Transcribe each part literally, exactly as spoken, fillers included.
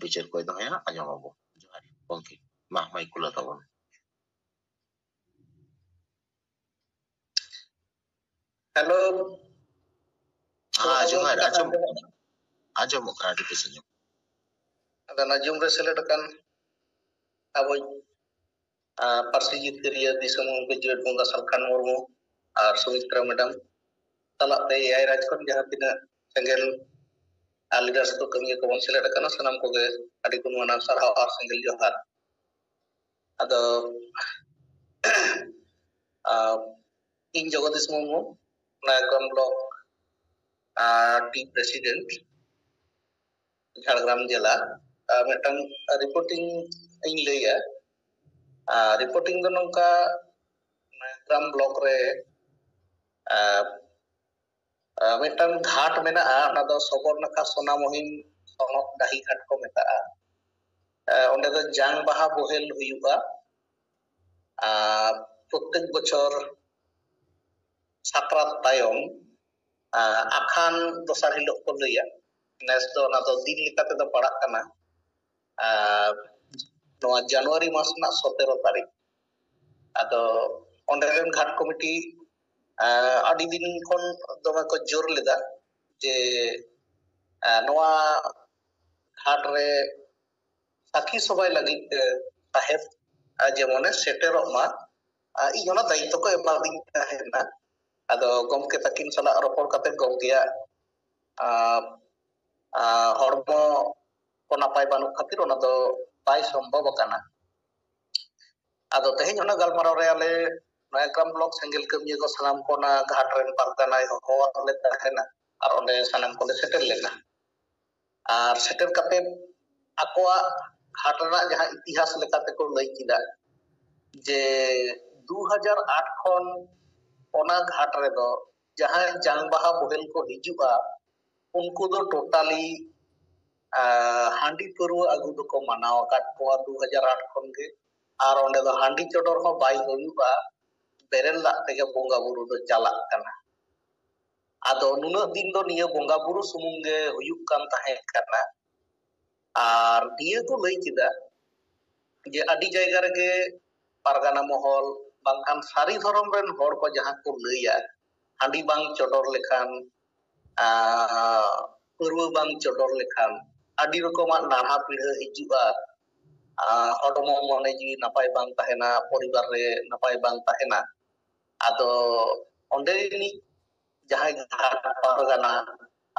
ᱵᱤᱪᱟᱹᱨ ᱠᱚᱭ ᱫᱚᱦᱚᱭᱟ, ᱟᱸᱡᱚᱢ ᱟᱵᱚ᱾ ᱡᱚᱦᱟᱨ ᱜᱚᱢᱠᱮ, ᱢᱟ ᱢᱟᱭᱤᱠ ᱠᱷᱩᱞᱟᱹᱣ ᱛᱟᱵᱚᱱ᱾ ᱦᱮᱞᱳ᱾ ᱦᱮᱸ, ᱡᱚᱦᱟᱨ᱾ ᱟᱸᱡᱚᱢ, ᱟᱸᱡᱚᱢᱚᱜ ᱠᱟᱱᱟ, ᱟᱹᱰᱤ ᱵᱮᱥ ᱟᱸᱡᱚᱢᱚᱜ ᱠᱟᱱᱟ᱾ ᱟᱫᱚ ᱚᱱᱟ ᱡᱩᱢ ᱨᱮ ᱥᱮᱞᱮᱫ ᱟᱠᱟᱱ ᱟᱵᱚᱭᱤᱡ, ᱟᱸ, ᱯᱟᱹᱨᱥᱤ ᱡᱤᱛᱠᱟᱹᱨᱤᱭᱟᱹ ᱫᱤᱥᱚᱢ ᱜᱚᱢᱠᱮ ᱡᱤᱭᱟᱹᱲ ᱵᱚᱸᱜᱟ ᱥᱟᱞᱠᱷᱟᱱ ᱢᱩᱨᱢᱩ ᱟᱨ ᱥᱩᱢᱤᱛᱨᱟ ᱢᱮᱰᱟᱢ ᱥᱟᱞᱟᱜ ᱛᱮ ᱮᱭᱟᱭ ᱨᱟᱡᱽ ᱠᱷᱚᱱ ᱡᱟᱦᱟᱸ ᱛᱤᱱᱟᱹᱜ ᱥᱮᱸᱜᱮᱞ ᱟᱨ ᱞᱤᱰᱟᱨᱥ ᱠᱚ ᱠᱟᱹᱢᱤᱭᱟᱹ ᱠᱚᱵᱚᱱ ᱥᱮᱞᱮᱫ ᱟᱠᱟᱱᱟ, ᱥᱟᱱᱟᱢ ᱠᱚᱜᱮ ᱟᱹᱰᱤ ᱜᱩᱱᱢᱟᱱᱟᱣ ᱥᱟᱨᱦᱟᱣ ᱟᱨ ᱥᱮᱸᱜᱮᱞ ᱡᱚᱦᱟᱨ᱾ ᱟᱫᱚ, ᱟᱸ, ᱤᱧ ᱡᱚᱜᱚᱫᱤᱥ ᱢᱩᱨᱢᱩ, ᱱᱟᱭᱜᱚᱱ ᱵᱞᱚᱠ, ᱟᱸ, ᱴᱤ ᱯᱨᱮᱥᱤᱰᱮᱱᱴ, ᱡᱷᱟᱲᱜᱨᱟᱢ ᱡᱮᱞᱟ᱾ ᱟᱸ, ᱢᱤᱫᱴᱟᱝ ᱨᱤᱯᱳᱨᱴᱤᱝ ᱤᱧ ᱞᱟᱹᱭᱟ᱾ ᱟᱸ, ᱨᱤᱯᱳᱨᱴᱤᱝ ᱫᱚ ᱱᱚᱝᱠᱟ, ᱱᱟᱭᱜᱨᱟᱢ ᱵᱞᱚᱠ ᱨᱮ, ᱟᱸ, ᱟᱸ, ᱢᱤᱫᱴᱟᱝ ᱜᱷᱟᱴ ᱢᱮᱱᱟᱜᱼᱟ, ᱚᱱᱟ ᱫᱚ ᱥᱚᱵᱚᱨᱱᱟᱠᱷᱟ ᱥᱳᱱᱟᱢᱚᱦᱤᱢ ᱥᱚᱱᱚᱛ ᱰᱟᱹᱦᱤ ᱜᱷᱟᱴ ᱠᱚ ᱢᱮᱛᱟᱜᱼᱟ᱾ ᱟᱸ, ᱚᱸᱰᱮ ᱫᱚ ᱡᱟᱝ ᱵᱟᱦᱟ ᱵᱳᱦᱮᱞ ᱦᱩᱭᱩᱜᱼᱟ᱾ ᱟᱨ ᱯᱨᱚᱛᱮᱠ ᱵᱚᱪᱷᱚᱨ ᱥᱟᱠᱨᱟᱛ ᱛᱟᱭᱚᱢ, ᱟᱸ, ᱟᱠᱷᱟᱱ ᱫᱚᱥᱟᱨ ᱦᱤᱞᱳᱜ ᱠᱚ ᱞᱟᱹᱭᱟ᱾ ᱱᱮᱥ ᱫᱚ ᱚᱱᱟ ᱫᱚ ᱫᱤᱱ ᱞᱮᱠᱟ ᱛᱮᱫᱚ ᱯᱟᱲᱟᱜ ᱠᱟᱱᱟ, ᱟᱨ ᱱᱚᱣᱟ ᱡᱟᱱᱩᱣᱟᱨᱤ ᱢᱟᱥ ᱨᱮᱱᱟᱜ ᱥᱚᱛᱮᱨᱚ ᱛᱟᱹᱨᱤᱠᱷ᱾ ᱟᱫᱚ ᱚᱸᱰᱮ ᱨᱮᱱ ᱜᱷᱟᱴ ᱠᱚᱢᱤᱴᱤ, ᱟᱸ, ᱟᱹᱰᱤ ᱫᱤᱱ ᱠᱷᱚᱱ ᱫᱚᱢᱮ ᱠᱚ ᱡᱳᱨ ᱞᱮᱫᱟ ᱡᱮ, ᱟᱸ, ᱱᱚᱣᱟ ᱜᱷᱟᱴ ᱨᱮ ᱥᱟᱹᱠᱷᱤ ᱥᱚᱵᱷᱟᱭ ᱞᱟᱹᱜᱤᱫ ᱛᱮ ᱥᱟᱦᱮᱵ, ᱟᱸ, ᱡᱮᱢᱚᱱᱮ ᱥᱮᱴᱮᱨᱚᱜ ᱢᱟ, ᱟᱸ, ᱤᱧ ᱚᱱᱟ ᱫᱟᱭᱤᱛᱛᱚ ᱠᱚ ᱮᱢᱟᱫᱤᱧ ᱛᱟᱦᱮᱱᱟ᱾ ᱟᱫᱚ ᱜᱚᱢᱠᱮ ᱛᱟᱹᱠᱤᱱ ᱥᱟᱞᱟᱜ ᱨᱚᱯᱚᱲ ᱠᱟᱛᱮ ᱜᱚᱢᱠᱮᱭᱟᱜ, ᱟᱸ, ᱟᱸ, ᱦᱚᱲᱢᱚ ᱠᱚ ᱱᱟᱯᱟᱭ ᱵᱟᱹᱱᱩᱜ ᱠᱷᱟᱹᱛᱤᱨ ᱚᱱᱟ ᱫᱚ ᱵᱟᱭ ᱥᱚᱢᱵᱷᱚᱵ ᱟᱠᱟᱱᱟ᱾ ᱟᱫᱚ ᱛᱮᱦᱮᱧ ᱚᱱᱟ ᱜᱟᱞᱢᱟᱨᱟᱣ ᱨᱮ ᱟᱞᱮ ᱱᱟᱭᱜᱨᱟᱢ ᱵᱞᱚᱠ ᱥᱮᱸᱜᱮᱞ ᱠᱟᱹᱢᱤᱭᱟᱹ ᱠᱚ ᱥᱟᱱᱟᱢ ᱠᱚ ᱚᱱᱟ ᱜᱷᱟᱴ ᱨᱮᱱ ᱯᱟᱨᱜᱟᱱᱟᱭ ᱦᱚᱦᱚ ᱟᱫ ᱞᱮ ᱛᱟᱦᱮᱱᱟ ᱟᱨ ᱚᱸᱰᱮ ᱥᱟᱱᱟᱢ ᱠᱚᱞᱮ ᱥᱮᱴᱮᱨ ᱞᱮᱱᱟ᱾ ᱟᱨ ᱥᱮᱴᱮᱨ ᱠᱟᱛᱮ ᱟᱠᱚᱣᱟᱜ ᱜᱷᱟᱴ ᱨᱮᱱᱟᱜ ᱡᱟᱦᱟᱸ ᱤᱛᱤᱦᱟᱥ ᱞᱮᱠᱟ ᱛᱮᱠᱚ ᱞᱟᱹᱭ ᱠᱮᱫᱟ ᱡᱮ ᱫᱩ ᱦᱟᱡᱟᱨ ᱟᱴ ᱠᱷᱚᱱ ᱚᱱᱟ ᱜᱷᱟᱴ ᱨᱮᱫᱚ ᱡᱟᱦᱟᱸᱭ ᱡᱟᱝ ᱵᱟᱦᱟ ᱵᱳᱦᱮᱞ ᱠᱚ ᱦᱤᱡᱩᱜᱼᱟ, ᱩᱱᱠᱩ ᱫᱚ ᱴᱳᱴᱟᱞᱤ, ᱟᱸ, ᱦᱟᱺᱰᱤ ᱯᱟᱹᱨᱣᱟᱹ ᱟᱹᱜᱩ ᱫᱚᱠᱚ ᱢᱟᱱᱟᱣ ᱟᱠᱟᱫ ᱠᱚᱣᱟ ᱫᱩ ᱦᱟᱡᱟᱨ ᱟᱴ ᱠᱷᱚᱱ ᱜᱮ᱾ ᱟᱨ ᱚᱸᱰᱮ ᱫᱚ ᱦᱟᱺᱰᱤ ᱪᱚᱰᱚᱨ ᱦᱚᱸ ᱵᱟᱭ ᱦᱩᱭᱩᱜᱼᱟ, ᱵᱮᱨᱮᱞ ᱫᱟᱜ ᱛᱮᱜᱮ ᱵᱚᱸᱜᱟ ᱵᱩᱨᱩ ᱫᱚ ᱪᱟᱞᱟᱜ ᱠᱟᱱᱟ᱾ ᱟᱫᱚ ᱱᱩᱱᱟᱹᱜ ᱫᱤᱱ ᱫᱚ ᱱᱤᱭᱟᱹ ᱵᱚᱸᱜᱟ ᱵᱩᱨᱩ ᱥᱩᱢᱩᱝ ᱜᱮ ᱦᱩᱭᱩᱜ ᱠᱟᱱ ᱛᱟᱦᱮᱸ ᱠᱟᱱᱟ᱾ ᱟᱨ ᱱᱤᱭᱟᱹ ᱠᱚ ᱞᱟᱹᱭ ᱠᱮᱫᱟ ᱡᱮ ᱟᱹᱰᱤ ᱡᱟᱭᱜᱟ ᱨᱮᱜᱮ ᱯᱟᱨᱜᱟᱱᱟ ᱢᱚᱦᱚᱞ ᱵᱟᱝᱠᱷᱟᱱ ᱥᱟᱹᱨᱤ ᱫᱷᱚᱨᱚᱢ ᱨᱮᱱ ᱦᱚᱲ ᱠᱚ ᱡᱟᱦᱟᱸ ᱠᱚ ᱞᱟᱹᱭᱟ, ᱦᱟᱺᱰᱤ ᱵᱟᱝ ᱪᱚᱰᱚᱨ ᱞᱮᱠᱷᱟᱱ, ᱟᱨ ᱯᱟᱹᱨᱣᱟᱹ ᱵᱟᱝ ᱪᱚᱰᱚᱨ ᱞᱮᱠᱷᱟᱱ ᱟᱹᱰᱤ ᱨᱚᱠᱚᱢᱟᱜ ᱱᱟᱲᱦᱟ ᱯᱤᱲᱦᱟᱹ ᱦᱤᱡᱩᱜᱼᱟ, ᱟᱨ ᱦᱚᱲᱢᱚ ᱢᱚᱱᱮ ᱡᱤᱣᱤ ᱱᱟᱯᱟᱭ ᱵᱟᱝ ᱛᱟᱦᱮᱱᱟ, ᱯᱚᱨᱤᱵᱟᱨ ᱨᱮ ᱱᱟᱯᱟᱭ ᱵᱟᱝ ᱛᱟᱦᱮᱱᱟ᱾ ᱟᱫᱚ ᱚᱸᱰᱮ ᱨᱤᱱᱤᱡ ᱡᱟᱦᱟᱸᱭ ᱜᱷᱟᱴ ᱯᱟᱨᱜᱟᱱᱟ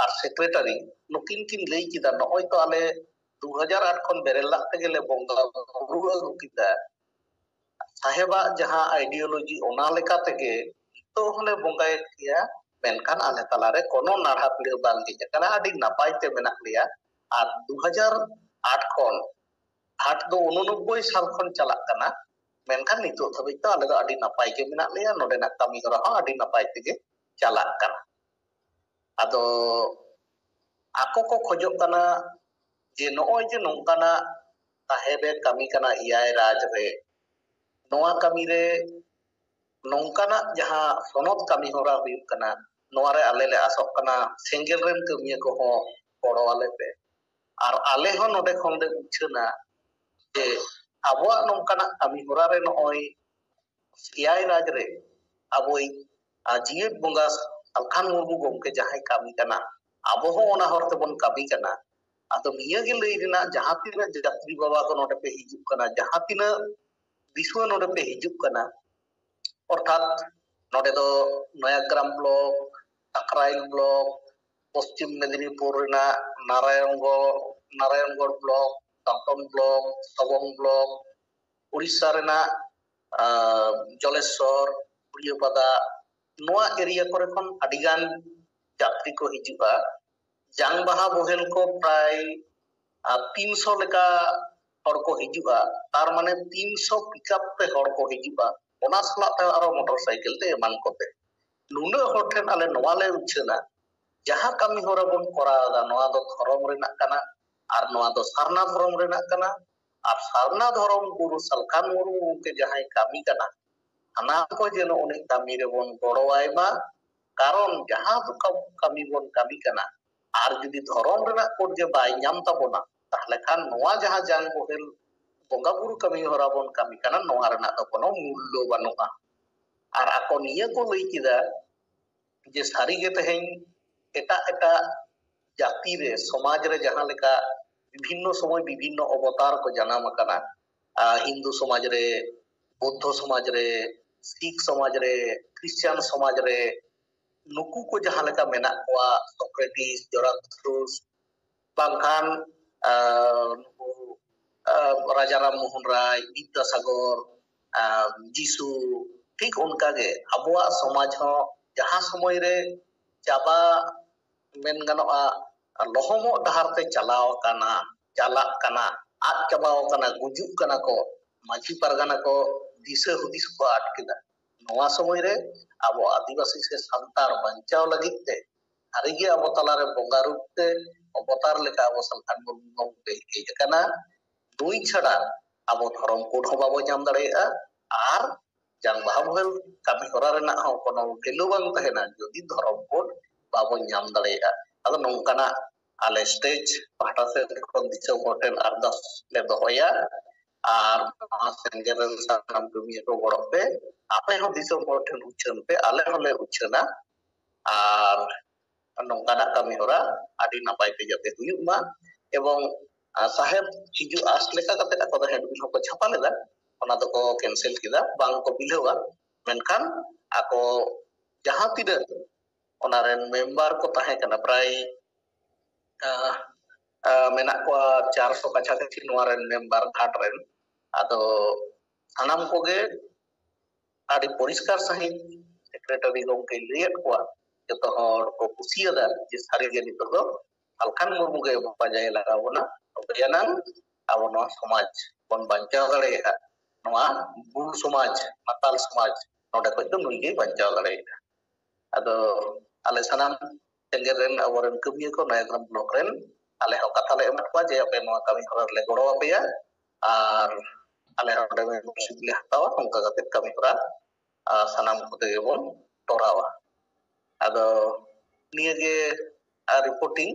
ᱟᱨ ᱥᱮᱠᱨᱮᱴᱟᱨᱤ, ᱱᱩᱠᱤᱱ ᱠᱤᱱ ᱞᱟᱹᱭ ᱠᱮᱫᱟ, ᱱᱚᱜᱼᱚᱭ ᱛᱚ ᱟᱞᱮ ᱫᱩ ᱦᱟᱡᱟᱨ ᱟᱴ ᱠᱷᱚᱱ ᱵᱮᱨᱮᱞ ᱫᱟᱜ ᱛᱮᱜᱮᱞᱮ ᱵᱚᱸᱜᱟ ᱵᱩᱨᱩ ᱟᱹᱜᱩ ᱠᱮᱫᱟ, ᱥᱟᱦᱮᱵᱟᱜ ᱡᱟᱦᱟᱸ ᱟᱭᱰᱤᱭᱳᱞᱚᱡᱤ ᱚᱱᱟ ᱞᱮᱠᱟ ᱛᱮᱜᱮ ᱱᱤᱛᱚᱜ ᱦᱚᱸᱞᱮ ᱵᱚᱸᱜᱟᱭᱮᱫ ᱜᱮᱭᱟ, ᱢᱮᱱᱠᱷᱟᱱ ᱟᱞᱮ ᱛᱟᱞᱟᱨᱮ ᱠᱳᱱᱳ ᱱᱟᱲᱦᱟ ᱯᱤᱲᱦᱟᱹ ᱵᱟᱝ ᱦᱮᱡ ᱟᱠᱟᱱᱟ, ᱟᱹᱰᱤ ᱱᱟᱯᱟᱭ ᱛᱮ ᱢᱮᱱᱟᱜ ᱞᱮᱭᱟ᱾ ᱟᱨ ᱫᱩ ᱦᱟᱡᱟᱨ ᱟᱴ ᱠᱷᱚᱱ ᱦᱟᱴ ᱫᱚ ᱩᱱᱚᱱᱚᱵᱵᱳᱭ ᱥᱟᱞ ᱠᱷᱚᱱ ᱪᱟᱞᱟᱜ ᱠᱟᱱᱟ, ᱢᱮᱱᱠᱷᱟᱱ ᱱᱤᱛᱚᱜ ᱫᱷᱟᱹᱵᱤᱡ ᱫᱚ ᱟᱞᱮ ᱫᱚ ᱟᱹᱰᱤ ᱱᱟᱯᱟᱭ ᱜᱮ ᱢᱮᱱᱟᱜ ᱞᱮᱭᱟ, ᱱᱚᱰᱮᱱᱟᱜ ᱠᱟᱹᱢᱤ ᱦᱚᱨᱟ ᱦᱚᱸ ᱟᱹᱰᱤ ᱱᱟᱯᱟᱭ ᱛᱮᱜᱮ ᱪᱟᱞᱟᱜ ᱠᱟᱱᱟ᱾ ᱟᱫᱚ ᱟᱠᱚ ᱠᱚ ᱠᱷᱚᱡᱚᱜ ᱠᱟᱱᱟ ᱡᱮ ᱱᱚᱜᱼᱚᱭ ᱡᱮ ᱱᱚᱝᱠᱟᱱᱟᱜ ᱥᱟᱦᱮᱵᱮ ᱠᱟᱹᱢᱤ ᱠᱟᱱᱟ ᱮᱭᱟᱭ ᱨᱟᱡᱽ ᱨᱮ, ᱱᱚᱣᱟ ᱠᱟᱹᱢᱤ ᱨᱮ ᱱᱚᱝᱠᱟᱱᱟᱜ ᱡᱟᱦᱟᱸ ᱥᱚᱱᱚᱛ ᱠᱟᱹᱢᱤ ᱦᱚᱨᱟ ᱦᱩᱭᱩᱜ ᱠᱟᱱᱟ, ᱱᱚᱣᱟ ᱨᱮ ᱟᱞᱮ ᱞᱮ ᱟᱥᱚᱜ ᱠᱟᱱᱟ ᱥᱮᱸᱜᱮᱞ ᱨᱮᱱ ᱠᱟᱹᱢᱤᱭᱟᱹ ᱠᱚᱦᱚᱸ ᱜᱚᱲᱚ ᱟᱞᱮ ᱯᱮ᱾ ᱟᱨ ᱟᱞᱮ ᱦᱚᱸ ᱱᱚᱰᱮ ᱠᱷᱚᱱ ᱞᱮ ᱩᱪᱷᱟᱹᱱᱟ ᱡᱮ ᱟᱵᱚᱣᱟᱜ ᱱᱚᱝᱠᱟᱱᱟᱜ ᱠᱟᱹᱢᱤ ᱦᱚᱨᱟ ᱨᱮ ᱱᱚᱜᱼᱚᱭ ᱮᱭᱟᱭ ᱨᱟᱡᱽ ᱨᱮ ᱟᱵᱚᱭᱤᱡ, ᱟᱨ, ᱡᱤᱭᱟᱹᱲ ᱵᱚᱸᱜᱟ ᱥᱟᱞᱠᱷᱟᱱ ᱢᱩᱨᱢᱩ ᱜᱚᱢᱠᱮ ᱡᱟᱦᱟᱸᱭ ᱠᱟᱹᱢᱤ ᱠᱟᱱᱟ, ᱟᱵᱚ ᱦᱚᱸ ᱚᱱᱟ ᱦᱚᱨ ᱛᱮᱵᱚᱱ ᱠᱟᱹᱢᱤ ᱠᱟᱱᱟ᱾ ᱟᱫᱚ ᱱᱤᱭᱟᱹ ᱜᱮ ᱞᱟᱹᱭ ᱨᱮᱱᱟᱜ, ᱡᱟᱦᱟᱸ ᱛᱤᱱᱟᱹᱜ ᱡᱟᱹᱛᱨᱤ ᱵᱟᱵᱟ ᱠᱚ ᱱᱚᱰᱮ ᱯᱮ ᱦᱤᱡᱩᱜ ᱠᱟᱱᱟ, ᱡᱟᱦᱟᱸ ᱛᱤᱱᱟᱹᱜ ᱫᱤᱥᱩᱣᱟᱹ ᱱᱚᱰᱮ ᱯᱮ ᱦᱤᱡᱩᱜ ᱠᱟᱱᱟ, ᱚᱨᱛᱷᱟᱛ ᱱᱚᱰᱮ ᱫᱚ ᱱᱚᱭᱟᱜᱨᱟᱢ ᱵᱞᱚᱠ, ᱠᱟᱠᱨᱟᱭᱤᱞ ᱵᱞᱚᱠ, ᱯᱚᱥᱪᱤᱢ ᱢᱮᱫᱤᱱᱤᱯᱩᱨ ᱨᱮᱱᱟᱜ Narayangarh, Narayangarh block, ᱫᱟᱸᱛᱚᱱ block, ᱥᱚᱵᱚᱝ block, Odisha ᱨᱮᱱᱟᱜ, ᱟᱸ, ᱡᱚᱞᱮᱥᱥᱚᱨ, ᱯᱩᱲᱤᱭᱟᱹᱯᱟᱫᱟ, ᱱᱚᱣᱟ ᱮᱨᱤᱭᱟ ᱠᱚᱨᱮ ᱠᱷᱚᱱ ᱟᱹᱰᱤᱜᱟᱱ ᱡᱟᱛᱨᱤ ᱠᱚ ᱦᱤᱡᱩᱜᱼᱟ᱾ ᱡᱟᱝ ᱵᱟᱦᱟ ᱵᱳᱦᱮᱞ ᱠᱚ ᱯᱨᱟᱭ, ᱟᱸ, ᱛᱤᱱᱥᱚ ᱞᱮᱠᱟ ᱦᱚᱲ ᱠᱚ ᱦᱤᱡᱩᱜᱼᱟ᱾ ᱛᱟᱨ ᱢᱟᱱᱮ ᱛᱤᱱᱥᱚ ᱯᱤᱠᱟᱯ ᱛᱮ ᱦᱚᱲ ᱠᱚ ᱦᱤᱡᱩᱜᱼᱟ, ᱚᱱᱟ ᱥᱟᱞᱟᱜ ᱛᱮ ᱟᱨᱚ ᱢᱚᱴᱚᱨ ᱥᱟᱭᱠᱮᱞ ᱛᱮ ᱮᱢᱟᱱ ᱠᱚᱛᱮ᱾ ᱱᱩᱱᱟᱹᱜ ᱦᱚᱲ ᱴᱷᱮᱱ ᱟᱞᱮ ᱱᱚᱣᱟ ᱞᱮ ᱩᱪᱷᱟᱹᱱᱟ, ᱡᱟᱦᱟᱸ ᱠᱟᱹᱢᱤ ᱦᱚᱨᱟ ᱵᱚᱱ ᱠᱚᱨᱟᱣ ᱮᱫᱟ, ᱱᱚᱣᱟ ᱫᱚ ᱫᱷᱚᱨᱚᱢ ᱨᱮᱱᱟᱜ ᱠᱟᱱᱟ ᱟᱨ ᱱᱚᱣᱟ ᱫᱚ ᱥᱟᱨᱱᱟ ᱫᱷᱚᱨᱚᱢ ᱨᱮᱱᱟᱜ ᱠᱟᱱᱟ᱾ ᱟᱨ ᱥᱟᱨᱱᱟ ᱫᱷᱚᱨᱚᱢ ᱜᱩᱨᱩ ᱥᱟᱞᱠᱷᱟᱱ ᱢᱩᱨᱢᱩ ᱜᱚᱢᱠᱮ ᱡᱟᱦᱟᱸᱭ ᱠᱟᱹᱢᱤ ᱠᱟᱱᱟ, ᱥᱟᱱᱟᱢ ᱠᱚ ᱡᱮᱱᱚ ᱩᱱᱤ ᱠᱟᱹᱢᱤ ᱨᱮᱵᱚᱱ ᱜᱚᱲᱚᱣᱟᱭ ᱢᱟ᱾ ᱠᱟᱨᱚᱱ ᱡᱟᱦᱟᱸ ᱫᱚ ᱠᱟᱹᱢᱤ ᱵᱚᱱ ᱠᱟᱹᱢᱤ ᱠᱟᱱᱟ, ᱟᱨ ᱡᱩᱫᱤ ᱫᱷᱚᱨᱚᱢ ᱨᱮᱱᱟᱜ ᱠᱳᱰ ᱜᱮ ᱵᱟᱭ ᱧᱟᱢ ᱛᱟᱵᱚᱱᱟ, ᱛᱟᱦᱞᱮ ᱠᱷᱟᱱ ᱱᱚᱣᱟ ᱡᱟᱦᱟᱸ ᱡᱟᱝ ᱵᱚᱦᱮᱞ ᱵᱚᱸᱜᱟ ᱵᱩᱨᱩ ᱠᱟᱹᱢᱤ ᱦᱚᱨᱟ ᱵᱚᱱ ᱠᱟᱹᱢᱤ ᱠᱟᱱᱟ, ᱱᱚᱣᱟ ᱨᱮᱱᱟᱜ ᱫᱚ ᱠᱳᱱᱳ ᱢᱩᱞᱞᱚ ᱵᱟᱹᱱᱩᱜᱼᱟ᱾ ᱟᱨ ᱟᱠᱚ ᱱᱤᱭᱟᱹ ᱠᱚ ᱞᱟᱹᱭ ᱠᱮᱫᱟ ᱡᱮ ᱥᱟᱹᱨᱤᱜᱮ ᱛᱮᱦᱮᱧ ᱮᱴᱟᱜ ᱮᱴᱟᱜ ᱡᱟᱹᱛᱤ ᱨᱮ, ᱥᱚᱢᱟᱡᱽ ᱨᱮ ᱡᱟᱦᱟᱸ ᱞᱮᱠᱟ ᱵᱤᱵᱷᱤᱱᱱᱚ ᱥᱚᱢᱚᱭ ᱵᱤᱵᱷᱤᱱᱱᱚ ᱚᱵᱚᱛᱟᱨ ᱠᱚ ᱡᱟᱱᱟᱢ ᱟᱠᱟᱱᱟ, ᱟᱨ ᱦᱤᱱᱫᱩ ᱥᱚᱢᱟᱡᱽ ᱨᱮ, ᱵᱳᱫᱽᱫᱷᱚ ᱥᱚᱢᱟᱡᱽ ᱨᱮ, ᱥᱤᱠᱷ ᱥᱚᱢᱟᱡᱽ ᱨᱮ, ᱠᱷᱨᱤᱥᱪᱟᱱ ᱥᱚᱢᱟᱡᱽ ᱨᱮ, ᱱᱩᱠᱩ ᱠᱚ ᱡᱟᱦᱟᱸ ᱞᱮᱠᱟ ᱢᱮᱱᱟᱜ ᱠᱚᱣᱟ, ᱥᱚᱠᱨᱮᱴᱤᱥ, ᱡᱚᱨᱟᱛᱷᱨᱩᱥ, ᱵᱟᱝᱠᱷᱟᱱ ᱟᱨ ᱱᱩᱠᱩ ᱟᱨ ᱨᱟᱡᱟ ᱨᱟᱢ ᱢᱳᱦᱚᱱ ᱨᱟᱭ, ᱵᱤᱫᱽᱫᱟᱥᱟᱜᱚᱨ, ᱟᱨ ᱡᱤᱥᱩ, ᱴᱷᱤᱠ ᱚᱱᱠᱟᱜᱮ ᱟᱵᱚᱣᱟᱜ ᱥᱚᱢᱟᱡᱽ ᱦᱚᱸ ᱡᱟᱦᱟᱸ ᱥᱚᱢᱚᱭ ᱨᱮ ᱪᱟᱵᱟ, ᱢᱮᱱ ᱜᱟᱱᱚᱜᱼᱟ, ᱞᱚᱦᱚᱢᱚᱜ ᱰᱟᱦᱟᱨ ᱛᱮ ᱪᱟᱞᱟᱣ ᱟᱠᱟᱱᱟ, ᱪᱟᱞᱟᱜ ᱠᱟᱱᱟ, ᱟᱫ ᱪᱟᱵᱟᱣ ᱟᱠᱟᱱᱟ, ᱜᱩᱡᱩᱜ ᱠᱟᱱᱟ ᱠᱚ, ᱢᱟᱹᱡᱷᱤ ᱯᱟᱨᱜᱟᱱᱟ ᱠᱚ ᱫᱤᱥᱟᱹ ᱦᱩᱫᱤᱥ ᱠᱚ ᱟᱫ ᱠᱮᱫᱟ᱾ ᱱᱚᱣᱟ ᱥᱚᱢᱚᱭ ᱨᱮ ᱟᱵᱚ ᱟᱹᱫᱤᱵᱟᱹᱥᱤ ᱥᱮ ᱥᱟᱱᱛᱟᱲ ᱵᱟᱧᱪᱟᱣ ᱞᱟᱹᱜᱤᱫ ᱛᱮ ᱥᱟᱹᱨᱤᱜᱮ ᱟᱵᱚ ᱛᱟᱞᱟᱨᱮ ᱵᱚᱸᱜᱟ ᱨᱩᱯ ᱛᱮ ᱚᱵᱚᱛᱟᱨ ᱞᱮᱠᱟ ᱟᱵᱚ ᱥᱟᱞᱠᱷᱟᱱ ᱢᱩᱨᱢᱩ ᱜᱚᱢᱠᱮ ᱦᱮᱡ ᱟᱠᱟᱱᱟ᱾ ᱱᱩᱭ ᱪᱷᱟᱲᱟ ᱟᱵᱚ ᱫᱷᱚᱨᱚᱢ ᱠᱳᱰ ᱦᱚᱸ ᱵᱟᱵᱚ ᱧᱟᱢ ᱫᱟᱲᱮᱭᱟᱜᱼᱟ, ᱟᱨ ᱡᱟᱝ ᱵᱟᱦᱟ ᱵᱚᱦᱮᱞ ᱠᱟᱹᱢᱤ ᱦᱚᱨᱟ ᱨᱮᱱᱟᱜ ᱦᱚᱸ ᱠᱳᱱᱳ value ᱵᱟᱝ ᱛᱟᱦᱮᱱᱟ ᱡᱩᱫᱤ ᱫᱷᱚᱨᱚᱢ ᱠᱳᱰ ᱵᱟᱵᱚ ᱧᱟᱢ ᱫᱟᱲᱮᱭᱟᱜᱼᱟ᱾ ᱟᱫᱚ ᱱᱚᱝᱠᱟᱱᱟᱜ ᱟᱞᱮ stage ᱯᱟᱦᱴᱟ ᱥᱮᱫ ᱠᱷᱚᱱ ᱫᱤᱥᱚᱢ ᱦᱚᱲ ᱴᱷᱮᱱ ᱟᱨᱫᱟᱥ ᱞᱮ ᱫᱚᱦᱚᱭᱟ, ᱟᱨ ᱱᱚᱣᱟ ᱥᱮᱸᱜᱮᱞ ᱨᱮᱱ ᱥᱟᱱᱟᱢ ᱠᱟᱹᱢᱤᱭᱟᱹ ᱠᱚ ᱜᱚᱲᱚᱜ ᱯᱮ, ᱟᱯᱮ ᱦᱚᱸ ᱫᱤᱥᱚᱢ ᱦᱚᱲ ᱴᱷᱮᱱ ᱩᱪᱷᱟᱹᱱ ᱯᱮ, ᱟᱞᱮ ᱦᱚᱸᱞᱮ ᱩᱪᱷᱟᱹᱱᱟ᱾ ᱟᱨ ᱱᱚᱝᱠᱟᱱᱟᱜ ᱠᱟᱹᱢᱤ ᱦᱚᱨᱟ ᱟᱹᱰᱤ ᱱᱟᱯᱟᱭ ᱛᱮ ᱡᱟᱛᱮ ᱦᱩᱭᱩᱜ ᱢᱟ᱾ ᱮᱵᱚᱝ ᱥᱟᱦᱮᱵ ᱦᱤᱡᱩᱜ ᱟᱥ ᱞᱮᱠᱟ ᱠᱟᱛᱮ ᱟᱠᱚ ᱫᱚ handbill ᱦᱚᱸᱠᱚ ᱪᱷᱟᱯᱟ ᱞᱮᱫᱟ, ᱚᱱᱟ ᱫᱚᱠᱚ cancel ᱠᱮᱫᱟ, ᱵᱟᱝ ᱠᱚ ᱵᱤᱞᱟᱹᱣᱟ᱾ ᱢᱮᱱᱠᱷᱟᱱ ᱟᱠᱚ ᱡᱟᱦᱟᱸ ᱛᱤᱱᱟᱹᱜ ᱚᱱᱟ ᱨᱮᱱ member ᱠᱚ ᱛᱟᱦᱮᱸ ᱠᱟᱱᱟ, ᱯᱨᱟᱭ ᱢᱮᱱᱟᱜ ᱠᱚᱣᱟ ᱪᱟᱨᱥᱚ ᱠᱟᱪᱷᱟ ᱠᱟᱪᱷᱤ ᱱᱚᱣᱟ ᱨᱮᱱ member ᱜᱷᱟᱴ ᱨᱮᱱ᱾ ᱟᱫᱚ ᱥᱟᱱᱟᱢ ᱠᱚᱜᱮ ᱟᱹᱰᱤ ᱯᱚᱨᱤᱥᱠᱟᱨ ᱥᱟᱺᱦᱤᱡ secretary ᱜᱚᱢᱠᱮᱭ ᱞᱟᱹᱭᱟᱫ ᱠᱚᱣᱟ, ᱡᱚᱛᱚ ᱦᱚᱲ ᱠᱚ ᱠᱩᱥᱤᱭᱟᱫᱟ ᱡᱮ ᱥᱟᱹᱨᱤᱜᱮ ᱱᱤᱛᱚᱜ ᱫᱚ ᱥᱟᱞᱠᱷᱟᱱ ᱢᱩᱨᱢᱩ ᱜᱮ ᱯᱟᱸᱡᱟᱭ ᱞᱟᱜᱟᱣ ᱵᱚᱱᱟ, ᱛᱚᱵᱮ ᱟᱱᱟᱝ ᱟᱵᱚ ᱱᱚᱣᱟ ᱥᱚᱢᱟᱡᱽ ᱵᱚᱱ ᱵᱟᱧᱪᱟᱣ ᱫᱟᱲᱮᱭᱟᱜᱼᱟ᱾ ᱱᱚᱣᱟ ᱵᱩᱞ ᱥᱚᱢᱟᱡᱽ, ᱢᱟᱛᱟᱞ ᱥᱚᱢᱟᱡᱽ, ᱱᱚᱰᱮ ᱠᱷᱚᱱ ᱫᱚ ᱱᱩᱭ ᱜᱮᱭ ᱵᱟᱧᱪᱟᱣ ᱫᱟᱲᱮᱭᱟᱜᱼᱟ᱾ ᱟᱫᱚ ᱟᱞᱮ ᱥᱟᱱᱟᱢ ᱥᱮᱸᱜᱮᱞ ᱨᱮᱱ ᱟᱵᱚᱨᱮᱱ ᱠᱟᱹᱢᱤᱭᱟᱹ ᱠᱚ ᱱᱚᱭᱟᱜᱨᱟᱢ block ᱨᱮᱱ ᱟᱞᱮ ᱦᱚᱸ ᱠᱟᱛᱷᱟ ᱞᱮ ᱮᱢᱟᱫ ᱠᱚᱣᱟ ᱡᱮ ᱟᱯᱮ ᱱᱚᱣᱟ ᱠᱟᱹᱢᱤ ᱦᱚᱨᱟ ᱨᱮᱞᱮ ᱜᱚᱲᱚ ᱟᱯᱮᱭᱟ ᱟᱨ ᱟᱞᱮ ᱦᱚᱸ ᱚᱸᱰᱮ membership ᱞᱮ ᱦᱟᱛᱟᱣᱟ᱾ ᱚᱱᱠᱟ ᱠᱟᱛᱮ ᱠᱟᱹᱢᱤ ᱦᱚᱨᱟ ᱥᱟᱱᱟᱢ ᱠᱚᱛᱮ ᱜᱮᱵᱚᱱ ᱛᱚᱨᱟᱣᱟ᱾ ᱟᱫᱚ ᱱᱤᱭᱟᱹᱜᱮ reporting᱾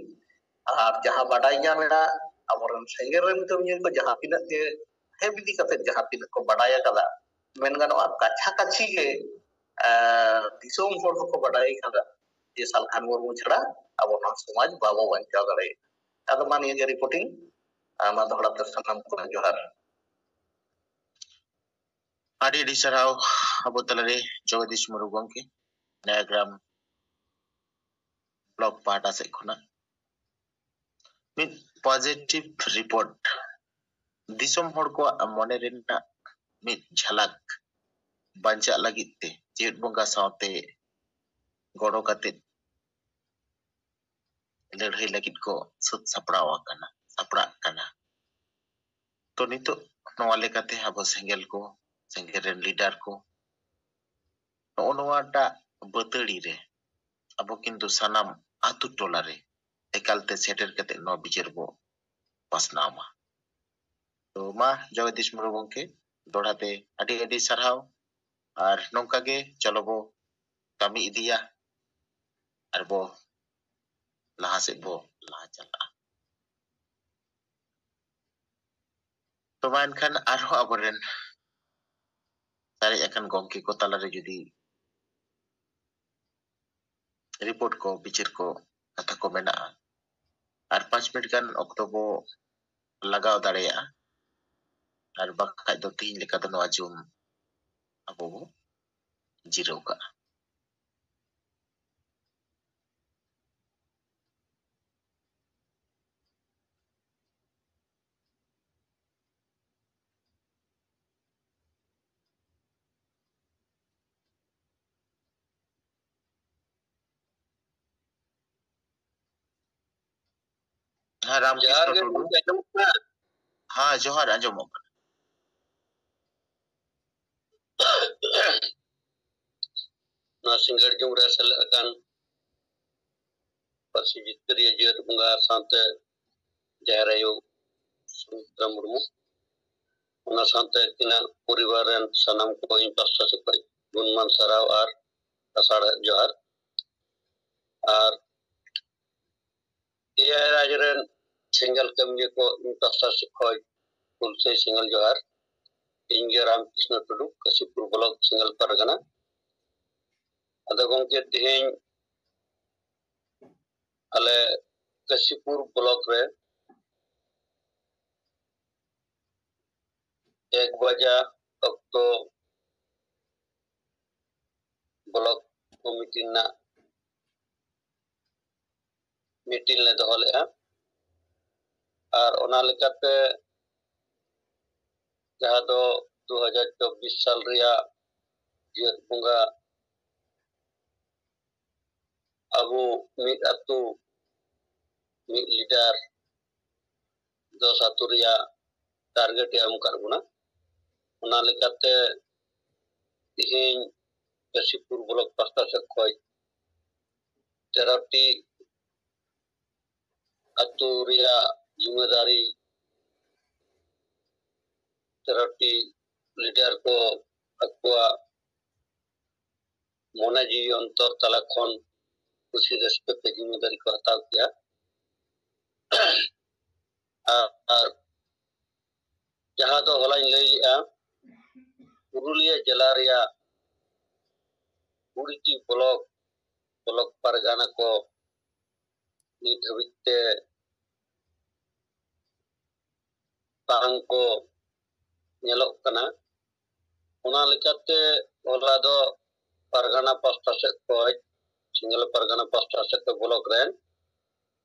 ᱟᱨ ᱡᱟᱦᱟᱸ ᱵᱟᱰᱟᱭ ᱧᱟᱢ ᱮᱱᱟ, ᱟᱵᱚᱨᱮᱱ ᱥᱮᱸᱜᱮᱞ ᱨᱮᱱ ᱠᱟᱹᱢᱤᱭᱟᱹ ᱠᱚ ᱡᱟᱦᱟᱸ ᱛᱤᱱᱟᱹᱜ ᱜᱮ ᱦᱮᱯ ᱤᱫᱤ ᱠᱟᱛᱮ ᱡᱟᱦᱟᱸ ᱛᱤᱱᱟᱹᱜ ᱠᱚ ᱵᱟᱰᱟᱭ ᱟᱠᱟᱫᱟ, ᱢᱮᱱ ᱜᱟᱱᱚᱜᱼᱟ ᱠᱟᱪᱷᱟ ᱠᱟᱪᱷᱤ ᱜᱮ ᱫᱤᱥᱚᱢ ᱦᱚᱲ ᱦᱚᱸᱠᱚ ᱵᱟᱰᱟᱭ ᱟᱠᱟᱫᱟ ᱡᱮ ᱥᱟᱞᱠᱷᱟᱱ ᱢᱩᱨᱢᱩ ᱪᱷᱟᱲᱟ ᱟᱵᱚ ᱱᱚᱣᱟ ᱥᱚᱢᱟᱡᱽ ᱵᱟᱵᱚ ᱵᱟᱧᱪᱟᱣ ᱫᱟᱲᱮᱭᱟᱜᱼᱟ᱾ ᱟᱫᱚ ᱢᱟ ᱱᱤᱭᱟᱹ ᱜᱮ ᱨᱤᱯᱳᱨᱴᱤᱝ᱾ ᱟᱭᱢᱟ ᱫᱚᱦᱲᱟ ᱛᱮ ᱥᱟᱱᱟᱢ ᱠᱚ ᱡᱚᱦᱟᱨ᱾ ᱟᱹᱰᱤ ᱟᱹᱰᱤ ᱥᱟᱨᱦᱟᱣ ᱟᱵᱚ ᱛᱟᱞᱟᱨᱮ ᱡᱚᱜᱚᱫᱤᱥ ᱢᱩᱨᱢᱩ ᱜᱚᱢᱠᱮ, ᱱᱟᱭᱟᱜᱨᱟᱢ ᱵᱞᱚᱠ ᱯᱟᱦᱴᱟ ᱥᱮᱫ ᱠᱷᱚᱱᱟᱜ ᱢᱤᱫ ᱯᱚᱡᱤᱴᱤᱵᱷ ᱨᱤᱯᱳᱨᱴ, ᱫᱤᱥᱚᱢ ᱦᱚᱲ ᱠᱚᱣᱟᱜ ᱢᱚᱱᱮ ᱨᱮᱱᱟᱜ ᱢᱤᱫ ᱡᱷᱟᱞᱟᱠ ᱵᱟᱧᱪᱟᱜ ᱞᱟᱹᱜᱤᱫ ᱛᱮ ᱡᱮᱣᱮᱫ ᱵᱚᱸᱜᱟ ᱥᱟᱶᱛᱮ ᱜᱚᱲᱚ ᱠᱟᱛᱮ ᱞᱟᱹᱲᱦᱟᱹᱭ ᱞᱟᱹᱜᱤᱫ ᱠᱚ ᱥᱟᱹᱛ ᱥᱟᱯᱲᱟᱣ ᱟᱠᱟᱱᱟ, ᱥᱟᱯᱲᱟᱜ ᱠᱟᱱᱟ᱾ ᱛᱚ ᱱᱤᱛᱚᱜ ᱱᱚᱣᱟ ᱞᱮᱠᱟᱛᱮ ᱟᱵᱚ ᱥᱮᱸᱜᱮᱞ ᱠᱚ, ᱥᱮᱸᱜᱮᱞ ᱨᱮᱱ ᱞᱤᱰᱟᱨ ᱠᱚ, ᱱᱚᱜᱼᱚ ᱱᱚᱣᱟᱴᱟᱜ ᱵᱟᱹᱛᱟᱹᱲᱤ ᱨᱮ ᱟᱵᱚ ᱠᱤᱱᱛᱩ ᱥᱟᱱᱟᱢ ᱟᱛᱳ ᱴᱚᱞᱟ ᱨᱮ ᱮᱠᱟᱞᱛᱮ ᱥᱮᱴᱮᱨ ᱠᱟᱛᱮ ᱱᱚᱣᱟ ᱵᱤᱪᱟᱹᱨ ᱵᱚ ᱯᱟᱥᱱᱟᱣ ᱢᱟ᱾ ᱛᱚ ᱢᱟ ᱡᱚᱜᱚᱫᱤᱥ ᱢᱩᱨᱢᱩ ᱜᱚᱢᱠᱮ, ᱫᱚᱦᱲᱟ ᱛᱮ ᱟᱹᱰᱤ ᱟᱹᱰᱤ ᱥᱟᱨᱦᱟᱣ, ᱟᱨ ᱱᱚᱝᱠᱟ ᱜᱮ ᱪᱚᱞᱚ ᱵᱚ ᱠᱟᱹᱢᱤ ᱤᱫᱤᱭᱟ ᱟᱨ ᱵᱚ ᱞᱟᱦᱟ ᱥᱮᱫ ᱵᱚ ᱞᱟᱦᱟ ᱪᱟᱞᱟᱜᱼᱟ᱾ ᱛᱚ ᱢᱟ ᱮᱱᱠᱷᱟᱱ ᱟᱨᱦᱚᱸ ᱟᱵᱚᱨᱮᱱ ᱥᱟᱨᱮᱡ ᱟᱠᱟᱱ ᱜᱚᱢᱠᱮ ᱠᱚ ᱛᱟᱞᱟᱨᱮ ᱡᱩᱫᱤ ᱨᱤᱯᱳᱨᱴ ᱠᱚ, ᱵᱤᱪᱟᱹᱨ ᱠᱚ, ᱠᱟᱛᱷᱟ ᱠᱚ ᱢᱮᱱᱟᱜᱼᱟ, ᱟᱨ ᱯᱟᱸᱪ ᱢᱤᱱᱤᱴ ᱜᱟᱱ ᱚᱠᱛᱚ ᱵᱚ ᱞᱟᱜᱟᱣ ᱫᱟᱲᱮᱭᱟᱜᱼᱟ, ᱟᱨ ᱵᱟᱠᱷᱟᱡ ᱫᱚ ᱛᱤᱦᱤᱧ ᱞᱮᱠᱟ ᱫᱚ ᱱᱚᱣᱟ ᱡᱩᱢ ᱟᱵᱚ ᱵᱚ ᱡᱤᱨᱟᱹᱣ ᱠᱟᱜᱼᱟ᱾ ᱦᱮᱸ, ᱨᱟᱢᱠᱨᱤᱥᱱᱚ ᱡᱚᱦᱟᱨ ᱜᱮ ᱴᱩᱰᱩ᱾ ᱜᱚᱢᱠᱮ, ᱟᱸᱡᱚᱢᱚᱜ ᱠᱟᱱᱟ? ᱦᱮᱸ, ᱡᱚᱦᱟᱨ, ᱟᱸᱡᱚᱢᱚᱜ ᱠᱟᱱᱟ᱾ ᱱᱚᱣᱟ ᱥᱤᱸᱜᱟᱹᱲ ᱡᱩᱢ ᱨᱮ ᱥᱮᱞᱮᱫ ᱟᱠᱟᱱ ᱯᱟᱹᱨᱥᱤ ᱡᱤᱛᱠᱟᱹᱨᱤᱭᱟᱹ ᱡᱮᱣᱮᱫ ᱵᱚᱸᱜᱟ ᱥᱟᱶᱛᱮ ᱡᱟᱦᱮᱨ ᱟᱭᱳ ᱥᱩᱢᱤᱛᱨᱟ ᱢᱩᱨᱢᱩ, ᱚᱱᱟ ᱥᱟᱶᱛᱮ ᱟᱹᱠᱤᱱᱟᱜ ᱯᱚᱨᱤᱵᱟᱨ ᱨᱮᱱ ᱥᱟᱱᱟᱢ ᱠᱚ ᱤᱧ ᱯᱟᱥᱴᱟ ᱥᱮᱫ ᱠᱷᱚᱱ ᱜᱩᱱᱢᱟᱱ ᱥᱟᱨᱦᱟᱣ ᱟᱨ ᱞᱟᱥᱟᱲᱦᱮᱫ ᱡᱚᱦᱟᱨ᱾ ᱟᱨ ᱮᱭᱟᱭ ᱨᱟᱡᱽ ᱨᱮᱱ ᱥᱮᱸᱜᱮᱞ ᱠᱟᱹᱢᱤᱭᱟᱹ ᱠᱚ ᱤᱧ ᱯᱟᱥᱴᱟ ᱥᱮᱫ ᱠᱷᱚᱱ ᱦᱩᱞᱥᱟᱹᱭ ᱥᱮᱸᱜᱮᱞ ᱡᱚᱦᱟᱨ᱾ ᱤᱧ ᱜᱮ ᱨᱟᱢᱠᱨᱤᱥᱱᱚ ᱴᱩᱰᱩ, ᱠᱟᱥᱤᱯᱩᱨ ᱵᱞᱚᱠ, ᱥᱮᱸᱜᱮᱞ ᱯᱟᱨᱜᱟᱱᱟ᱾ ᱟᱫᱚ ᱜᱚᱢᱠᱮ, ᱛᱮᱦᱮᱧ ᱟᱞᱮ ᱠᱟᱥᱤᱯᱩᱨ ᱵᱞᱚᱠ ᱨᱮ ᱮᱠ ᱵᱟᱡᱟ ᱚᱠᱛᱚ ᱵᱞᱚᱠ ᱠᱚᱢᱤᱴᱤ ᱨᱮᱱᱟᱜ ᱢᱤᱴᱤᱝ ᱞᱮ ᱫᱚᱦᱚ ᱞᱮᱫᱼᱟ᱾ ᱟᱨ ᱚᱱᱟ ᱞᱮᱠᱟᱛᱮ ᱡᱟᱦᱟᱸ ᱫᱚ ᱫᱩ ᱦᱟᱡᱟᱨ ᱪᱚᱵᱵᱤᱥ ᱥᱟᱞ ᱨᱮᱭᱟᱜ ᱡᱟᱹᱛ ᱵᱚᱸᱜᱟ ᱟᱵᱚ ᱢᱤᱫ ᱟᱹᱛᱩ, ᱢᱤᱫ ᱞᱤᱰᱟᱨ, ᱫᱚᱥ ᱟᱹᱛᱩ ᱨᱮᱭᱟᱜ ᱴᱟᱨᱜᱮᱴ ᱮ ᱮᱢ ᱟᱠᱟᱫ ᱵᱚᱱᱟ᱾ ᱚᱱᱟ ᱞᱮᱠᱟᱛᱮ ᱛᱮᱦᱮᱧ ᱠᱟᱥᱤᱯᱩᱨ ᱵᱞᱚᱠ ᱯᱟᱥᱴᱟ ᱥᱮᱫ ᱠᱷᱚᱱ ᱛᱮᱨᱚᱴᱤ ᱟᱹᱛᱩ ᱨᱮᱭᱟᱜ ᱡᱤᱢᱟᱹᱫᱟᱨᱤ, ᱛᱮᱨᱚᱴᱤ ᱞᱤᱰᱟᱨ ᱠᱚ ᱟᱠᱚᱣᱟᱜ ᱢᱚᱱᱮ ᱡᱤᱣᱤ ᱚᱱᱛᱚᱨ ᱛᱟᱞᱟ ᱠᱷᱚᱱ ᱠᱩᱥᱤ ᱨᱟᱹᱥᱠᱟᱹ ᱛᱮ ᱡᱤᱢᱟᱹᱫᱟᱨᱤ ᱠᱚ ᱦᱟᱛᱟᱣ ᱠᱮᱜᱼᱟ᱾ ᱟᱨ, ᱟᱨ ᱡᱟᱦᱟᱸ ᱫᱚ ᱦᱚᱞᱟᱧ ᱞᱟᱹᱭ ᱞᱮᱜᱼᱟ, ᱯᱩᱨᱩᱞᱤᱭᱟᱹ ᱡᱮᱞᱟ ᱨᱮᱭᱟᱜ ᱠᱩᱲᱤ ᱴᱤ ᱵᱞᱚᱠ, ᱵᱞᱚᱠ ᱯᱟᱨᱜᱟᱱᱟ ᱠᱚ ᱱᱤᱛ ᱦᱟᱹᱵᱤᱡ ᱛᱮ ᱵᱟᱝ ᱠᱚ ᱧᱮᱞᱚᱜ ᱠᱟᱱᱟ᱾ ᱚᱱᱟ ᱞᱮᱠᱟᱛᱮ ᱦᱚᱞᱟ ᱫᱚ ᱯᱟᱨᱜᱟᱱᱟ ᱯᱟᱥᱴᱟ ᱥᱮᱫ ᱠᱷᱚᱱ, ᱥᱮᱸᱜᱮᱞ ᱯᱟᱨᱜᱟᱱᱟ ᱯᱟᱥᱴᱟ ᱥᱮᱫ ᱠᱷᱚᱱ ᱵᱞᱚᱠ ᱨᱮᱱ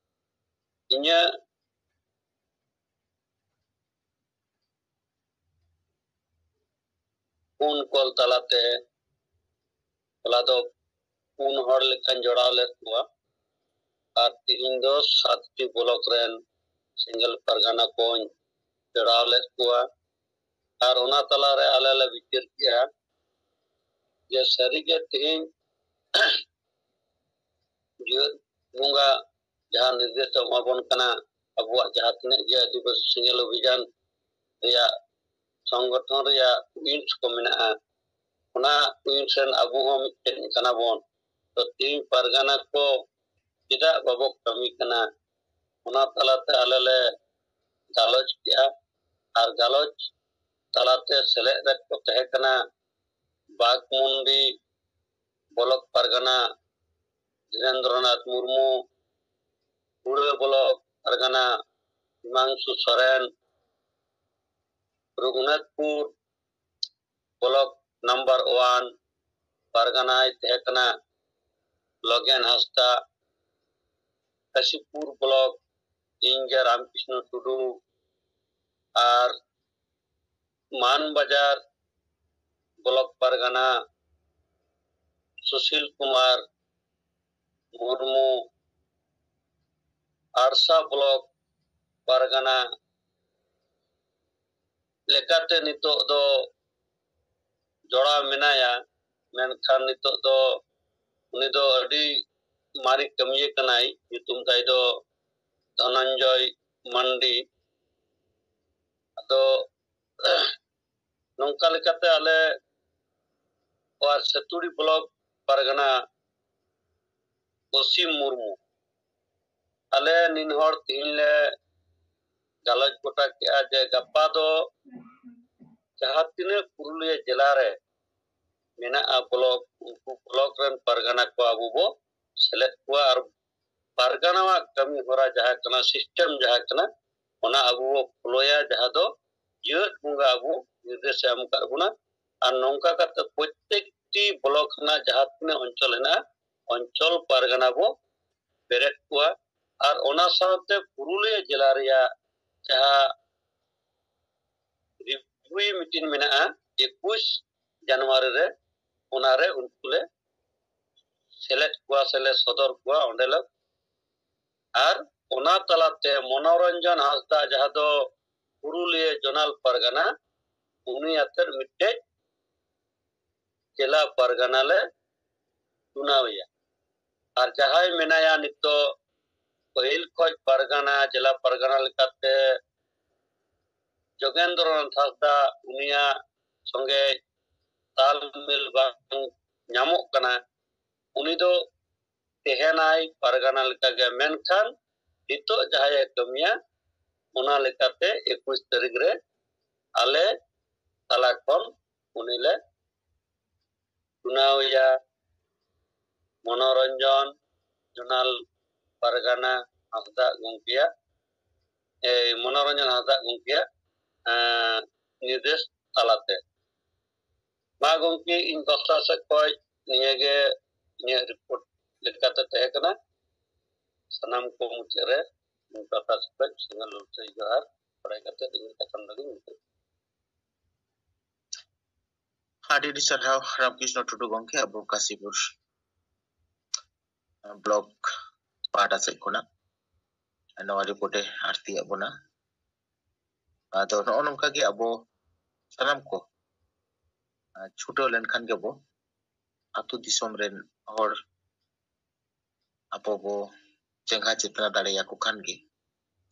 ᱤᱧᱟᱹᱜ ᱯᱷᱳᱱ ᱠᱚᱞ ᱛᱟᱞᱟᱛᱮ ᱦᱚᱞᱟ ᱫᱚ ᱯᱩᱱ ᱦᱚᱲ ᱞᱮᱠᱟᱧ ᱡᱚᱲᱟᱣ ᱞᱮᱫ ᱠᱚᱣᱟ᱾ ᱟᱨ ᱛᱤᱦᱤᱧ ᱫᱚ ᱥᱟᱛ ᱴᱤ ᱵᱞᱚᱠ ᱨᱮᱱ ᱥᱮᱸᱜᱮᱞ ᱯᱟᱨᱜᱟᱱᱟ ᱠᱚᱧ ᱡᱚᱲᱟᱣ ᱞᱮᱫ ᱠᱚᱣᱟ᱾ ᱟᱨ ᱚᱱᱟ ᱛᱟᱞᱟᱨᱮ ᱟᱞᱮ ᱞᱮ ᱵᱤᱪᱟᱹᱨ ᱠᱮᱜᱼᱟ ᱡᱮ ᱥᱟᱹᱨᱤᱜᱮ ᱛᱤᱦᱤᱧ ᱡᱮᱜᱮᱛ ᱵᱚᱸᱜᱟ ᱡᱟᱦᱟᱸ ᱱᱤᱨᱫᱮᱥ ᱮ ᱮᱢᱟᱵᱚᱱ ᱠᱟᱱᱟ, ᱟᱵᱚᱣᱟᱜ ᱡᱟᱦᱟᱸ ᱛᱤᱱᱟᱹᱜ ᱜᱮ ᱟᱹᱫᱤᱵᱟᱹᱥᱤ ᱥᱮᱸᱜᱮᱞ ᱚᱵᱷᱤᱡᱟᱱ ᱨᱮᱭᱟᱜ ᱥᱚᱝᱜᱚᱴᱷᱚᱱ ᱨᱮᱭᱟᱜ ᱣᱤᱝᱥ ᱠᱚ ᱢᱮᱱᱟᱜᱼᱟ, ᱚᱱᱟ ᱣᱤᱝᱥ ᱨᱮᱱ ᱟᱵᱚ ᱦᱚᱸ ᱢᱤᱫᱴᱮᱱ ᱠᱟᱱᱟ ᱵᱚᱱ᱾ ᱛᱚ ᱛᱮᱦᱮᱧ ᱯᱟᱨᱜᱟᱱᱟ ᱠᱚ ᱪᱮᱫᱟᱜ ᱵᱟᱵᱚ ᱠᱟᱹᱢᱤ ᱠᱟᱱᱟ? ᱚᱱᱟ ᱛᱟᱞᱟᱛᱮ ᱟᱞᱮ ᱞᱮ ᱜᱟᱞᱚᱪ ᱠᱮᱜᱼᱟ᱾ ᱟᱨ ᱜᱟᱞᱚᱪ ᱛᱟᱞᱟᱛᱮ ᱥᱮᱞᱮᱫ ᱨᱮ ᱠᱚ ᱛᱟᱦᱮᱸ ᱠᱟᱱᱟ ᱵᱟᱜᱽᱢᱩᱱᱰᱤ ᱵᱞᱚᱠ ᱯᱟᱨᱜᱟᱱᱟ ᱫᱷᱤᱨᱮᱱᱫᱨᱚᱱᱟᱛᱷ ᱢᱩᱨᱢᱩ, ᱦᱩᱲᱟᱹ ᱵᱞᱚᱠ ᱯᱟᱨᱜᱟᱱᱟ Himangshu Soren, Raghunathpur block number one ᱯᱟᱨᱜᱟᱱᱟᱭ ᱛᱟᱦᱮᱸ ᱠᱟᱱᱟ ᱞᱚᱜᱮᱱ ᱦᱟᱸᱥᱫᱟ, ᱠᱟᱥᱤᱯᱩᱨ ᱵᱞᱚᱠ ᱤᱧ ᱜᱮ ᱨᱟᱢᱠᱨᱤᱥᱱᱚ ᱴᱩᱰᱩ, ᱟᱨ ᱢᱟᱱ ᱵᱟᱡᱟᱨ ᱵᱞᱚᱠ ᱯᱟᱨᱜᱟᱱᱟ ᱥᱩᱥᱤᱞ ᱠᱩᱢᱟᱨ ᱢᱩᱨᱢᱩ, ᱟᱲᱥᱟ ᱵᱞᱚᱠ ᱯᱟᱨᱜᱟᱱᱟ ᱞᱮᱠᱟᱛᱮ ᱱᱤᱛᱚᱜ ᱫᱚ ᱡᱚᱲᱟᱣ ᱢᱮᱱᱟᱭᱟ᱾ ᱢᱮᱱᱠᱷᱟᱱ ᱱᱤᱛᱚᱜ ᱫᱚ ᱩᱱᱤ ᱫᱚ ᱟᱹᱰᱤ ᱢᱟᱨᱮ ᱠᱟᱹᱢᱤᱭᱟᱹ ᱠᱟᱱᱟᱭ, ᱧᱩᱛᱩᱢ ᱛᱟᱭ ᱫᱚ ᱫᱷᱚᱱᱚᱱᱡᱚᱭ ᱢᱟᱱᱰᱤ᱾ ᱟᱫᱚ ᱱᱚᱝᱠᱟ ᱞᱮᱠᱟᱛᱮ ᱟᱞᱮ ᱱᱚᱣᱟ ᱥᱟᱹᱛᱩᱲᱤ ᱵᱞᱚᱠ ᱯᱟᱨᱜᱟᱱᱟ ᱚᱥᱤᱢ ᱢᱩᱨᱢᱩ, ᱟᱞᱮ ᱱᱤᱱ ᱦᱚᱲ ᱛᱮᱦᱮᱧ ᱞᱮ ᱜᱟᱞᱚᱪ ᱜᱚᱴᱟ ᱠᱮᱜᱼᱟ ᱡᱮ ᱜᱟᱯᱟ ᱫᱚ ᱡᱟᱦᱟᱸ ᱛᱤᱱᱟᱹᱜ ᱯᱩᱨᱩᱞᱤᱭᱟᱹ ᱡᱮᱞᱟ ᱨᱮ ᱢᱮᱱᱟᱜᱼᱟ ᱵᱞᱚᱠ, ᱩᱱᱠᱩ ᱵᱞᱚᱠ ᱨᱮᱱ ᱯᱟᱨᱜᱟᱱᱟ ᱠᱚ ᱟᱵᱚ ᱵᱚ ᱥᱮᱞᱮᱫ ᱠᱚᱣᱟ᱾ ᱟᱨ ᱯᱟᱨᱜᱟᱱᱟᱣᱟᱜ ᱠᱟᱹᱢᱤ ᱦᱚᱨᱟ ᱡᱟᱦᱟᱸ ᱠᱟᱱᱟ, ᱥᱤᱥᱴᱮᱢ ᱡᱟᱦᱟᱸ ᱠᱟᱱᱟ, ᱚᱱᱟ ᱟᱵᱚ ᱵᱚ ᱯᱷᱚᱞᱳᱭᱟ, ᱡᱟᱦᱟᱸ ᱫᱚ ᱡᱟᱹᱛ ᱵᱚᱸᱜᱟ ᱟᱵᱚ ᱱᱤᱨᱫᱮᱥᱮ ᱮᱢ ᱟᱠᱟᱫ ᱵᱚᱱᱟ᱾ ᱟᱨ ᱱᱚᱝᱠᱟ ᱠᱟᱛᱮ ᱯᱨᱚᱛᱮᱠᱴᱤ ᱵᱞᱚᱠ ᱨᱮᱱᱟᱜ ᱡᱟᱦᱟᱸ ᱛᱤᱱᱟᱹᱜ ᱚᱧᱪᱚᱞ ᱦᱮᱱᱟᱜᱼᱟ, ᱚᱧᱪᱚᱞ ᱯᱟᱨᱜᱟᱱᱟ ᱵᱚ ᱵᱮᱨᱮᱫ ᱠᱚᱣᱟ᱾ ᱟᱨ ᱚᱱᱟ ᱥᱟᱶᱛᱮ ᱯᱩᱨᱩᱞᱤᱭᱟᱹ ᱡᱮᱞᱟ ᱨᱮᱭᱟᱜ ᱡᱟᱦᱟᱸ ᱨᱤᱵᱷᱤᱭᱩ ᱢᱤᱴᱤᱝ ᱢᱮᱱᱟᱜᱼᱟ ᱮᱠᱩᱥ ᱡᱟᱱᱩᱣᱟᱨᱤ ᱨᱮ, ᱚᱱᱟᱨᱮ ᱩᱱᱠᱩ ᱞᱮ ᱥᱮᱞᱮᱫ ᱠᱚᱣᱟ ᱥᱮ ᱞᱮ ᱥᱚᱫᱚᱨ ᱠᱚᱣᱟ ᱚᱸᱰᱮ ᱞᱮ᱾ ᱟᱨ ᱚᱱᱟ ᱛᱟᱞᱟᱛᱮ ᱢᱚᱱᱳᱨᱚᱧᱡᱚᱱ ᱦᱟᱸᱥᱫᱟ, ᱡᱟᱦᱟᱸ ᱫᱚ ᱯᱩᱨᱩᱞᱤᱭᱟᱹ ᱡᱚᱱᱟᱞ ᱯᱟᱨᱜᱟᱱᱟ, ᱩᱱᱤ ᱟᱛᱮ ᱢᱤᱫᱴᱮᱡ ᱡᱮᱞᱟ ᱯᱟᱨᱜᱟᱱᱟ ᱞᱮ ᱪᱩᱱᱟᱣᱮᱭᱟ᱾ ᱟᱨ ᱡᱟᱦᱟᱸᱭ ᱢᱮᱱᱟᱭᱟ ᱱᱤᱛᱚᱜ ᱯᱟᱹᱦᱤᱞ ᱠᱷᱚᱡ ᱯᱟᱨᱜᱟᱱᱟ, ᱡᱮᱞᱟ ᱯᱟᱨᱜᱟᱱᱟ ᱞᱮᱠᱟᱛᱮ ᱡᱳᱜᱮᱱᱫᱨᱚᱱᱟᱛᱷ ᱦᱟᱸᱥᱫᱟ, ᱩᱱᱤᱭᱟᱜ ᱥᱚᱸᱜᱮ ᱛᱟᱞᱢᱤᱞ ᱵᱟᱝ ᱧᱟᱢᱚᱜ ᱠᱟᱱᱟ᱾ ᱩᱱᱤ ᱫᱚ ᱛᱟᱦᱮᱱᱟᱭ ᱯᱟᱨᱜᱟᱱᱟ ᱞᱮᱠᱟᱜᱮ, ᱢᱮᱱᱠᱷᱟᱱ ᱱᱤᱛᱚᱜ ᱡᱟᱦᱟᱸᱭᱮ ᱠᱟᱹᱢᱤᱭᱟ, ᱚᱱᱟ ᱞᱮᱠᱟᱛᱮ ᱮᱠᱩᱥ ᱛᱟᱹᱨᱤᱠᱷ ᱨᱮ ᱟᱞᱮ ᱛᱟᱞᱟ ᱠᱷᱚᱱ ᱩᱱᱤ ᱞᱮ ᱪᱩᱱᱟᱣᱮᱭᱟ᱾ ᱢᱚᱱᱳᱨᱚᱧᱡᱚᱱ ᱡᱚᱱᱟᱞ ᱯᱟᱨᱜᱟᱱᱟ ᱦᱟᱸᱥᱫᱟᱜ ᱜᱚᱢᱠᱮᱭᱟᱜ, ᱮ, ᱢᱚᱱᱳᱨᱚᱧᱡᱚᱱ ᱦᱟᱸᱥᱫᱟᱜ ᱜᱚᱢᱠᱮᱭᱟᱜ, ᱮᱸ, ᱱᱤᱨᱫᱮᱥ ᱛᱟᱞᱟᱛᱮ᱾ ᱢᱟ ᱜᱚᱢᱠᱮ, ᱤᱧ ᱯᱟᱥᱴᱟ ᱥᱮᱫ ᱠᱷᱚᱱ ᱱᱤᱭᱟᱹᱜᱮ ᱤᱧᱟᱹᱜ ᱨᱤᱯᱳᱨᱴ ᱞᱮᱠᱟᱛᱮ ᱛᱟᱦᱮᱸ ᱠᱟᱱᱟ᱾ ᱥᱟᱱᱟᱢ ᱠᱚ ᱢᱩᱪᱟᱹᱫ ᱨᱮ ᱤᱧ ᱯᱟᱥᱴᱟ ᱥᱮᱫ ᱠᱷᱚᱱ ᱥᱟᱹᱜᱩᱱ ᱞᱩᱛᱩᱨ ᱡᱚᱦᱟᱨ ᱵᱟᱲᱟᱭ ᱠᱟᱛᱮ ᱤᱧᱟᱹᱜ ᱠᱟᱛᱷᱟ ᱱᱚᱰᱮ ᱜᱤᱧ ᱢᱩᱪᱟᱹᱫ᱾ ᱟᱹᱰᱤ ᱟᱹᱰᱤ ᱥᱟᱨᱦᱟᱣ ᱨᱟᱢᱠᱨᱤᱥᱱᱚ ᱴᱩᱰᱩ ᱜᱚᱢᱠᱮ, ᱟᱵᱚ ᱠᱟᱥᱤᱯᱩᱨ ᱵᱞᱚᱠ ᱯᱟᱦᱴᱟ ᱥᱮᱫ ᱠᱷᱚᱱᱟᱜ ᱱᱚᱣᱟ ᱨᱤᱯᱳᱨᱴ ᱮ ᱟᱬᱛᱤᱭᱟᱫ ᱵᱚᱱᱟ᱾ ᱟᱫᱚ ᱱᱚᱜᱼᱚ ᱱᱚᱝᱠᱟ ᱜᱮ ᱟᱵᱚ ᱥᱟᱱᱟᱢ ᱠᱚ, ᱟᱨ ᱪᱷᱩᱴᱟᱹᱣ ᱞᱮᱱᱠᱷᱟᱱ ᱜᱮᱵᱚ ᱟᱹᱛᱩ ᱫᱤᱥᱚᱢ ᱨᱮᱱ ᱦᱚᱲ ᱟᱵᱚ ᱵᱚ ᱪᱮᱸᱜᱷᱟ ᱪᱮᱛᱱᱟ ᱫᱟᱲᱮᱭᱟᱠᱚ ᱠᱷᱟᱱ ᱜᱮ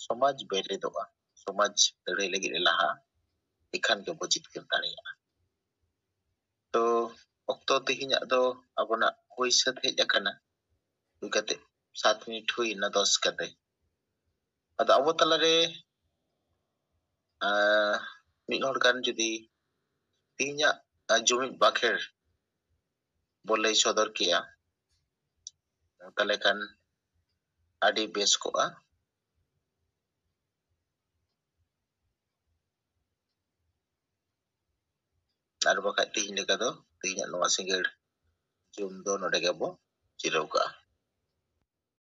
ᱥᱚᱢᱟᱡᱽ ᱵᱮᱨᱮᱫᱚᱜᱼᱟ, ᱥᱚᱢᱟᱡᱽ ᱞᱟᱹᱲᱦᱟᱹᱭ ᱞᱟᱹᱜᱤᱫ ᱮ ᱞᱟᱦᱟᱜᱼᱟ, ᱮᱱᱠᱷᱟᱱ ᱜᱮᱵᱚ ᱡᱤᱛᱠᱟᱹᱨ ᱫᱟᱲᱮᱭᱟᱜᱼᱟ᱾ ᱛᱚ ᱚᱠᱛᱚ ᱛᱮᱦᱮᱧᱟᱜ ᱫᱚ ᱟᱵᱚᱱᱟᱜ ᱦᱩᱭ ᱥᱟᱹᱛ ᱦᱮᱡ ᱟᱠᱟᱱᱟ᱾ ᱦᱩᱭ ᱠᱟᱛᱮ ᱥᱟᱛ ᱢᱤᱱᱤᱴ ᱦᱩᱭ ᱮᱱᱟ, ᱫᱚᱥ ᱠᱟᱛᱮ᱾ ᱟᱫᱚ ᱟᱵᱚ ᱛᱟᱞᱟᱨᱮ, ᱟᱸ, ᱢᱤᱫ ᱦᱚᱲ ᱜᱟᱱ ᱡᱩᱫᱤ ᱛᱮᱦᱮᱧᱟᱜ, ᱟᱸ, ᱡᱩᱢᱤᱫ ᱵᱟᱠᱷᱮᱲ ᱵᱚ ᱞᱟᱹᱭ ᱥᱚᱫᱚᱨ ᱠᱮᱭᱟ, ᱛᱟᱦᱞᱮ ᱠᱷᱟᱱ ᱟᱹᱰᱤ ᱵᱮᱥ ᱠᱚᱜᱼᱟ᱾ ᱟᱨ ᱵᱟᱠᱷᱟᱡ ᱛᱮᱦᱮᱧ ᱞᱮᱠᱟ ᱫᱚ ᱛᱮᱦᱮᱧᱟᱜ ᱱᱚᱣᱟ ᱥᱤᱸᱜᱟᱹᱲ ᱡᱩᱢ ᱫᱚ ᱱᱚᱰᱮ ᱜᱮᱵᱚ ᱡᱤᱨᱟᱹᱣ ᱠᱟᱜᱼᱟ᱾